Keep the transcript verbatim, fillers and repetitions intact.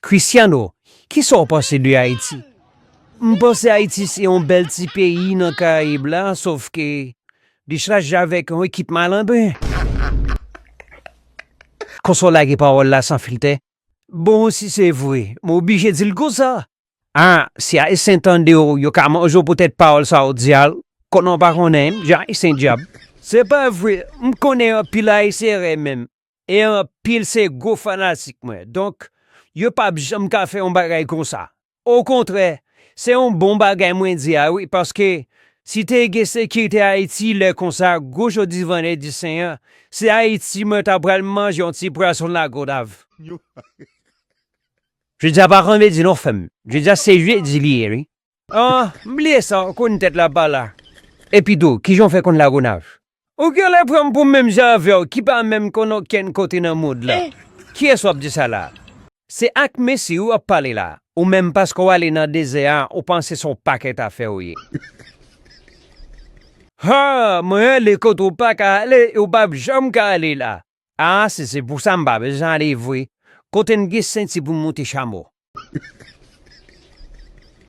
Cristiano, kisa w panse de Ayiti? M panse Ayiti se yon bèl ti peyi nan Karayib la, sòf ke li chaje avèk yon ekip malandren. Konsa w lage pawòl la san filtè? Bon, si se vre, m oblije di l konsa. A, si Ayisyen tande w, yo ka manje w poutèt pawòl sa w di a, konnen w pa konnen, m, jan Ayisyen dyab. Se pa vre, m konnen anpil Ayisyen rè menm. E anpil se gwo fanatik mwen. Donk, yo p ap janm ka fè yon bagay konsa. Okontrè, se yon bon bagay mwen di a wi, paske si te gen sekirite Ayiti lè konsa, gwo jodi vandredi sen an, se Ayiti mwen ta pral manje yon ti pwason Lagonav. Jodi a pa vandredi non, frè m. Jodi a se jedi li ye, wi. Ah, m bliye sa, w konn tèt la pa la. Epi tou, kijan w fè konn Lagonav? Ou genlè pran m pou menm jan avè w, ki pa menm konn okenn kote nan mond la. Kiyès w ap di sa la? Se ak mesi w ap pale la. Ou menm paske w ale nan dezè a, ou panse se yon pakèt afè w ye. Ha, mwen ale kote w pa ka ale, e w p ap janm ka ale la. A, si se pou sa m pa bezwen ale vre. Kote n gen senti pou m moute chamo?